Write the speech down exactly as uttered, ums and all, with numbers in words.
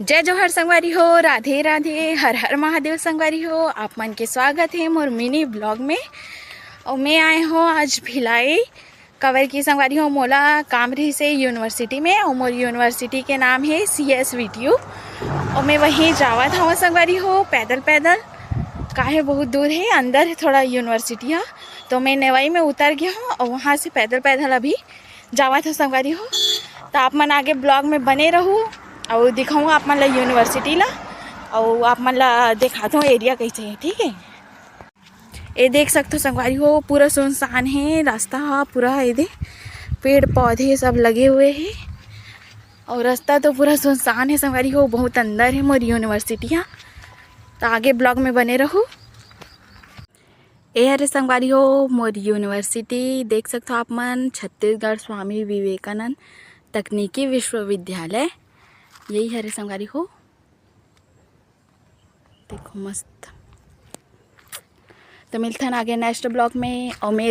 जय जोहार संगवारी हो, राधे राधे, हर हर महादेव संगवारी हो। आप मन के स्वागत हे मोर mini vlog में। अउ मैं आए हों आज भिलाई, काबर कि संगवारी हो, मोला काम रहिसे university में, अउ मोर university के नाम हे C S V T U। अउ मैं वहीं जावत हवं संगवारी हो, पैदल पैदल, काहे बहुत दूर हे, अंदर हे थोड़ा university ह। तो मैं नेवई में उतर गे हों अउ वहाँ से पैदल पैदल अभी जावत हों संगवारी हो। तो आप मन आगे vlog में बने रहू, अउ दिखाऊँ आप मन ला university ला, अउ आप मन ला देखात हों area कैसे हे, ठीक हे। ये देख सकथो संगवारी हो, पूरा सुनसान हे रास्ता ह, पूरा ये दे पेड़ पौधे सब लगे हुए हे, अउ रास्ता तो पूरा सुनसान हे संगवारी हो, बहुत अंदर हे मोर university ह। तो आगे vlog में बने रहू। ए हरे संगवारी हो मोर university, देख सकथो आप मन, छत्तीसगढ़ स्वामी विवेकानंद तकनीकी विश्वविद्यालय, यही हरे संगवारी हो। देखो मस्त। तो मिलथन आगे next vlog में। अउ मैं